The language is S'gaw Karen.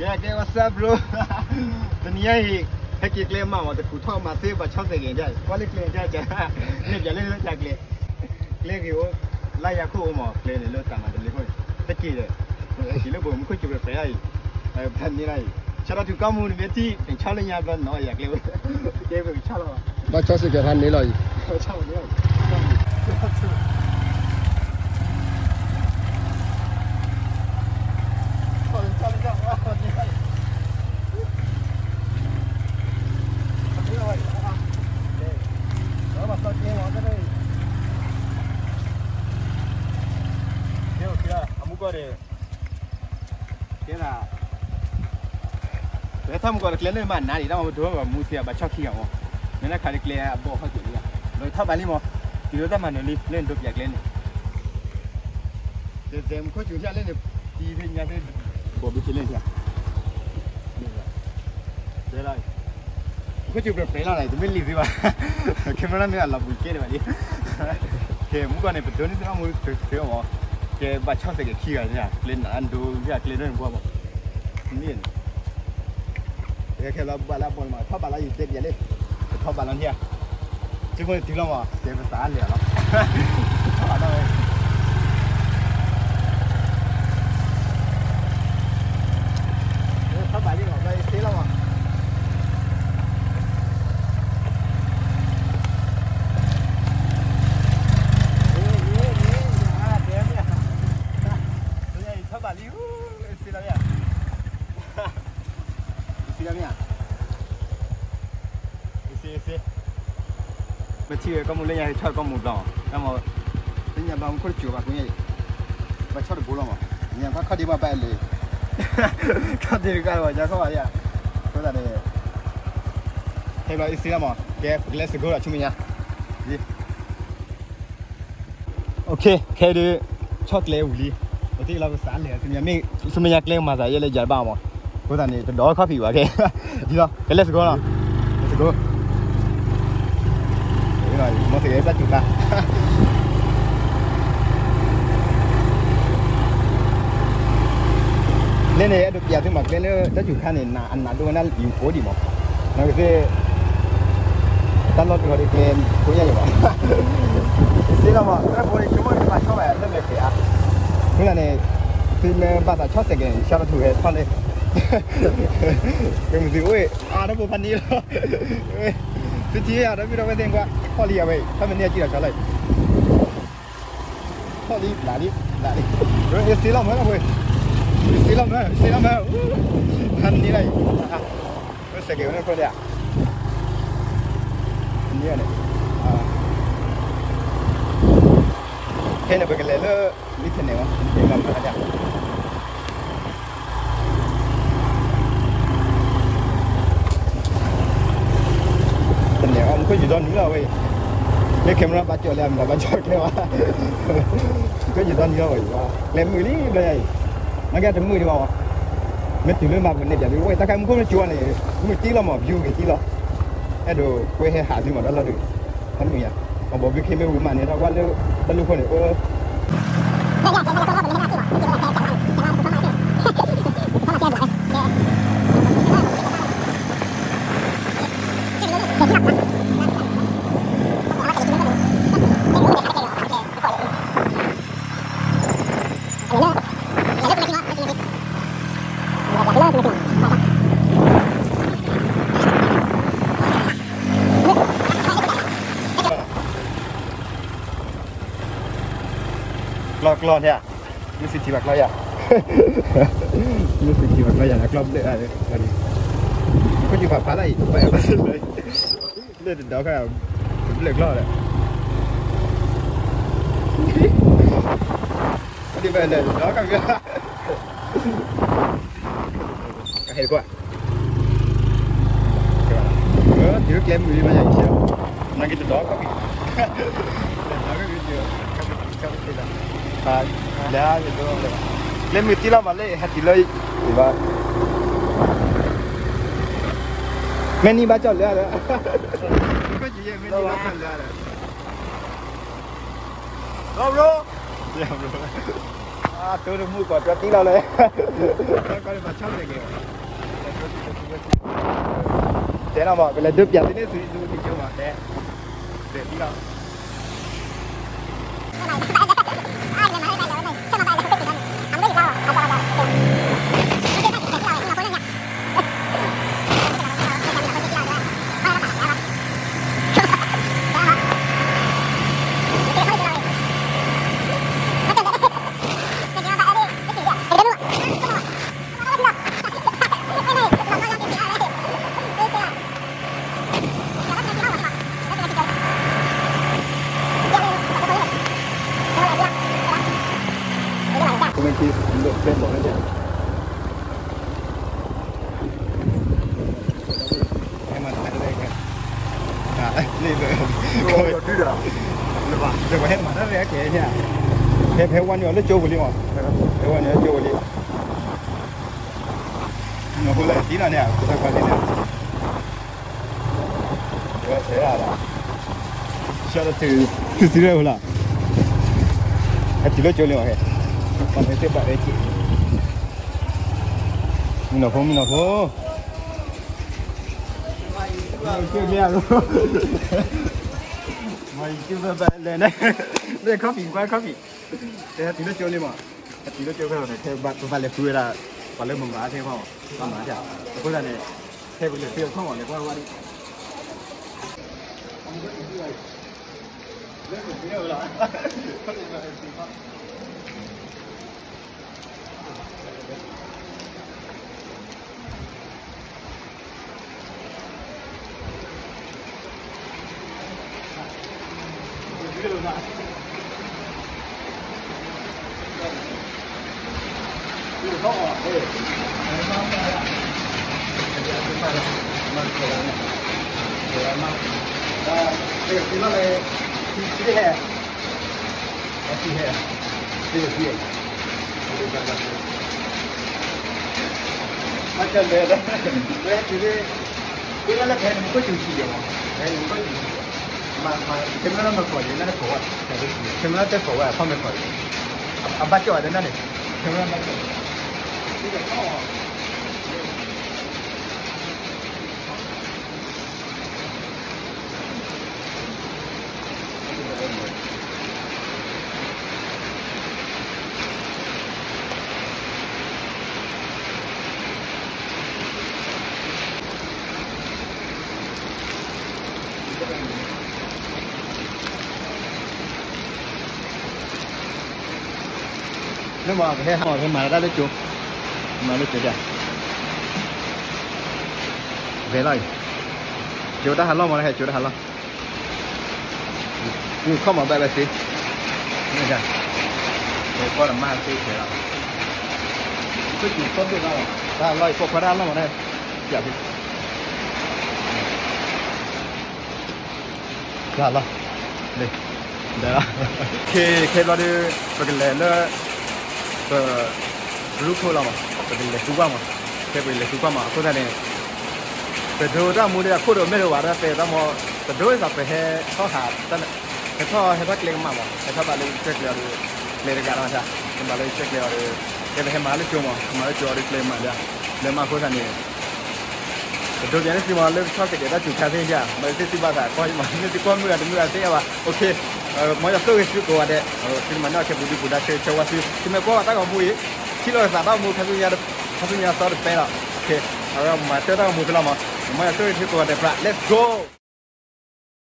ကဲ ကဲ what's up bro. တနံၤညါအံၤ ဟဲက့ၤကျဲမးမး တခူးထီၣ်မၤသ့ဘၣ်ဆီၣ်စဲးကဲၤဒၣ် ကွၢ်လၢကျဲဒၣ် န့ၣ်ပျးလၢတၢ်ကျဲ ကျဲဂ့ၤအိၣ် လၢယၤခိၣ်အိၣ်မး ကျဲန့ၣ်လၢတၢ်မၤတလ့ခိၣ်န့ၣ် တက့ၤဒီး က့ၤလၢဘိမူခိၣ်စူၤပှဲၤပှဲၤအံၤ ဖးန့ၢ်လီၤအံၤ ဆီၣ်ထီၣ်ထူကီၢ်မူနမ့ၢ်ထံၣ် နဆီၣ်လၢညါဘျီနီၤ ယၤကျဲ ကဲပကဆီၣ်လီၤ ဘၣ်ဆီၣ်စဲးကဲၤဖးန့ၢ်လီၤအံၤ အမူကီၢ်ဒီး ကဲဒၣ် ပဟဲထီၣ်မူကီၢ်တကျဲလၢမးနၤဒံး တၢ်မၤပဒိၣ်မူသ့အဘၣ်ဆီၣ်ခံဂၤမး မ့ၢ်နခးလၢကျဲအဘီၣ်ဟီၣ်က့ၤလံ ဒီးထီၣ်ဘးလံမး တုၤလၢတၢ်မၤနၢၤလံ လၢနဒိပျးကျဲန့ၣ် ဒဲးမူခိၣ်စူၤထၣ်လၢန့ၣ် တံၤဖဲညါဖဲ ဘီဘုခ့လၢန့ၣ် တဲလီၤ မူခိၣ်စူၤပှဲၤပှဲၤလီၤန့ၣ် တမ့ၢ်လံာ်သ့ဘၣ် camera မ့ၢ်အလီၤဘှံးကဲဒံးဘၣ်လံ ကဲ မူကီၢ်န့ၣ် ပဒိးန့ၢ်သ့ၣ်မူကီၢ်မူကီၢ်မူ ကဲဘၣ်ဆီၣ်စဲးကဲၤခံဂၤန့ၣ် ကျဲနၤဒိယၤကျဲဒိန့ၣ်ဘှီဘၣ် န့ၣ် ကဲခဲလီၤဘၣ်လၢအဘီန့ၣ်မး ထီၣ်ဘးလီၤယတဲပျးလံ ပထီၣ်ဘးလီၤန့ၣ် ကဲဖိန့ၣ်တုၤလီၤမး ကဲပသးလဲၤလီၤ ထီၣ်ဘးလီၤ ထီၣ်ဘးလံမး ဘျီယသ့လီၤမး ထီၣ်ဘးလံ သ့လီၤမ့ၢ်ဧါ သ့လီၤမ့ၢ်ဧါ သ့သ့ မ့ၢ်ထံၣ်ဝဲကီၢ်မူလၢညါဟဲဆီၣ်ကီၢ်မူဘျီ တၢ်မၤ လၢညါဘျီမူခိၣ်တစူၤဘၣ်ကွ့ညါအံၤ ဘၣ်ဆီၣ်တဘိလီၤမး ညါဘၣ်ခီၣ်ဒ့ဘၣ်ဘၣ်လဲၤ ခီၣ်ဒ့တကါဘၣ်ညါခီၣ်ဘၣ်ယါ အဃိသတးန့ၣ် ဟဲဘျီအံၤသ့လီၤမး ကဲ ပကလဲၤစ့ၢ်ကီးဒီးဆူမဲာ်ညါ OK ခဲဒုး ဆီၣ်ကျဲဝံၤလံ ပတ့ၢ်လီၤပသးလဲၤ ဆူမဲာ်ညါကျဲမၤသးယဲလၢယၤတဘၣ်မး အဃိသတးန့ၣ် တဒီးခီၣ်ဖံးဘၣ်ကဲ ဒ်လီၤ ကဲ let's go လီၤ let's go မ့ၢ်သကဲတၢ်စူၤခါ လၢန့ၣ် အဲၣ်ဒိးပျးသုမးကျဲလၢတၢ်စူၤခါန့ၣ် နအနးဒိဝဲဒၣ်လၢအံၤဖိဒံးမး နီၢ်ကသ့ၣ် တၢ်လီၢ်တခီဒီးကျဲဖိညါယံၤဘၣ် စ့လီၤမး တၢ်ဖိန့ၣ် ဆိကမိၣ်န့ၣ်ပာ်ဆီၣ်ဘၣ်လၢမဲာ်ဖံးအါ မ့ၢ်လၢန့ၣ် သုမ့ၢ်ဘၣ်သးဆီၣ်စဲးကဲၤန့ၣ် ဆီၣ်လီၤထူဝဲထီၣ်လၢ ကဲမုၢ်သုအိၣ် အါတၢ်ဖိဖးန့ၢ်လီၤ သုထံၣ်အါတၢ်မုၢ်ဒီးဝဲသ့ၣ်ကွၢ် ထီၣ်လံအဝဲ ထီၣ်မ့ၢ်န့ၢ်အကံၢ်လီၤဆီၣ်လီၤ ထီၣ်လံ ဘျးလံ ဘျးလံ စ့လီၤမး စ့လီၤမး ဖးန့ၢ်လီၤ စဲးကဲၤဝဲန့ၣ်ခိၣ်ဒၣ် န့ၣ် ခဲန့ၣ်ပကလဲၤလၢ လံဖဲန့ၣ်ဝဲ ဖဲမၤဖးဒၣ် တန့ၣ်အီၤ မူခိၣ်ယံၤဒီနံၤလီၤဝဲအံၤ လၢ camera ဘၣ်ကၠီၣ်လၢအမတၤဘၣ်ကၠီၣ်ကျဲဝဲ မူခိၣ်ယံၤဒီနံၤလီၤဝဲအံၤ ကျဲမုာ်လံဘျီယၤအံၤ မ့ၢ်ကဲတမုာ်ဒံးဘၣ်ဝဲ မ့ၢ်တုၤလၢမၤပူၤန့ၣ်ပျးဒုး ဝဲတၢ်ခါမူခိၣ်မ့ၢ်ကၠီၣ်န့ၣ် မုာ်တံၢ်လီၤမး view က့ၤတံၢ်လီၤ အဲၣ်ဒိးကွဲဟဲဟးသုမးဒီးလီၤဒုး တမုာ်ယၤ အဘီဘုခ့မ့ၢ်ဝံၤမးန့ၣ် တၢ်ကွၢ်လၢ တၢ်လူၢ်ခိၣ်န့ၣ် ကျီၢ်ကျီၢ်န့ၣ် မ့ၢ်စံးထံၣ်ဘၣ်ကျီၢ်ယၤ မ့ၢ်စံးထံၣ်ဘၣ်ကျီၢ်ယၤ ကျီၢ်ဘျၢၣ်အါ ခိၣ်ကၠူဖးဖးလၢအံၤ ပှၤအဲၣ်ဘၣ်စ့ၢ်လၢ လၢတဒီခါ ဘျၢၣ်ကျီၢ်ဒီး ဒ်ဘၣ်လဲၣ် တဒီခါ ကဟဲကွၢ် တုၤကျဲမုာ်လံမးယၤအံၤ နာ်က့တဒီခီၣ်က့ၤ တဒီခီၣ်က့ၤ လၢ ကျဲမုာ်တံၢ်လီၤမးလၢဟဲတုၤလၢ မ့ၢ်နံၣ်ဘၣ်ကၠီၣ်လၢဒီး မ့ၢ်နံၣ်ဘၣ်ကၠီၣ်လၢဒီး Bro, bro. တိၢ်တမုၢ်ကီးတၢ်တံၢ်လီၤလၢ တဲနီၤမး ကလဲၤဒိပၠးသ့န့ၣ်သု သုက့ၤကၠိမး တဲ တံၢ်လီၤ ဟဲမၤတၢ်လၢ ဟဲမၤတၢ်လၢ ကဲ ဖဲဝဲန့ၣ်အီၤလၢကၠိပူၤလံမး, ဖဲဝဲန့ၣ်လၢကၠိပူၤလံ, နဖိလၢတံၢ်လီၤန့ၣ် တၢ်ခွါလံန့ၣ် ဝဲဆဲးဒၣ်လီၤ, ဆှၢလၢသုသုရဲၣ်ဝဲလီၤ, ဟဲတုၤလၢကၠိလံမး, ပှၤမ့ၢ်သ့ၣ်ဘၣ်အဲၣ်က့ၤ, မုၢ်နီၢ်ဖိ မုၢ်နီၢ်ဖိ မၤက့ၤဘၣ်လဲၣ်န့ၣ်, လၢ coffee ကွၢ် coffee, တဲတုၤလၢကၠိန့ၣ်မး, တုၤလၢကၠိခဲအံၤန့ၣ် ပဘၣ်လဲၤဃုဝဲဒၣ် ပှၤလၢမၤမၤသ့ၣ်တဖၣ်မး, မၤမၤ, အဃိသတးန့ၣ် ခဲပကလဲၤဃုအခီၣ်မး လဲၤကွၢ်ဝဲဒၣ် ဝဲတုၤလၢ ဝဲလၢဖဲန့ၣ် မူခိၣ်စူၤဆံးယဲၢ်မး, ဖဲန့ၣ် မူခိၣ်စူၤဆံးယဲၢ်, မၤ camera မၤကိးယဲၢ် နတကိးဝဲ, camera တဲကိးဝဲ အခီၣ်မ့ၢ်ကိးယဲၢ်, အဘၣ်ကၠီၣ်ဝဲတနၢ်န့ၣ်, camera မၤကိး လၢမ့ၢ် ပဟဲဟးမၤတၢ်လၢကၠိ, မၤလၢကၠိဒၣ်, ဂဲၤလီၤအံၤ, ကၠိတၢ်ဟးလီၢ်မး ဟဲကၠိတၢ်ဟးလီၢ်, ခီၣ်မးဘၣ်ဘၣ်သ့, ကွၢ်တမၤသ့ခဲလီၤ, တၢ်ဟးလီၢ်အံၤ ပိာ်ခွါတၢ်ဟးလီၢ်မး ဟဲကၠိဖဲ တၢ်လီၤ, ခဲဘျီဒီး ပကလဲၤလၢ ပ ရူခိၣ်လီၤမး, ပကလဲၤဃုကွၢ်မး, ခဲပကလဲၤဃုကွၢ်မး အဃိသတးန့ၣ် ပဒိတၢ်မူဒီးအခိၣ်ဒီးမ့ၢ်တအိၣ်ဘၣ်ဒီး ပအဲၣ်ဒိးမး, ပဒိစ့ၢ်ပဟဲထီၣ်ဟး, ဟဲထီၣ် ဟဲထီၣ်ကျဲကမၣ်မး, ဟဲထီၣ်ဘၣ်လၢကစၢၢ်ကျဲအီၤဒီး ကျဲတဂၤလီၤ, ဟဲဘၣ်လၢကစၢၢ်ကျဲအီၤဒီး ကဲပဟဲမၤလၢကၠိမး, မၤလၢကၠိအီၤဒီးကျဲကမၣ်လၢ, လဲၤမၤအဃိသတးန့ၣ် ပဒိပျးန့ၣ်သုမး လၢကဆီၣ်ကဒဲးတၢ်စူၤခါသ့ၣ်ယါ, မ့ၢ်သ့ၣ်သုဘၣ်သးကီမး, မ့ၢ်သုကီမုၢ်ဂၤတမုၢ်ဂၤသ့ၣ်ယါဘၣ်, အိၣ်ခ့, မ်ယွၤဆိၣ်ဂ့ၤသုကိးဂၤဒဲး, သုမၤန့ၢ်အီၤခဲပူၤဒုပူၤဒါဆၢဆၢဝါသု, သုမ့ၢ်ကွၢ်ဘၣ်တၢ်ဂီၤမူအံၤ, ထံၣ်လိာ်သးတၢ်ဂီၤမူ ခါဆူညါသီတပဲလီၤ, အဝဲမၤတၢ်တၢ်ဂီၤမူဖဲလီၤမး, မ်ယွၤဆိၣ်ဂ့ၤသုကိးဂၤဒဲးပြး let's go.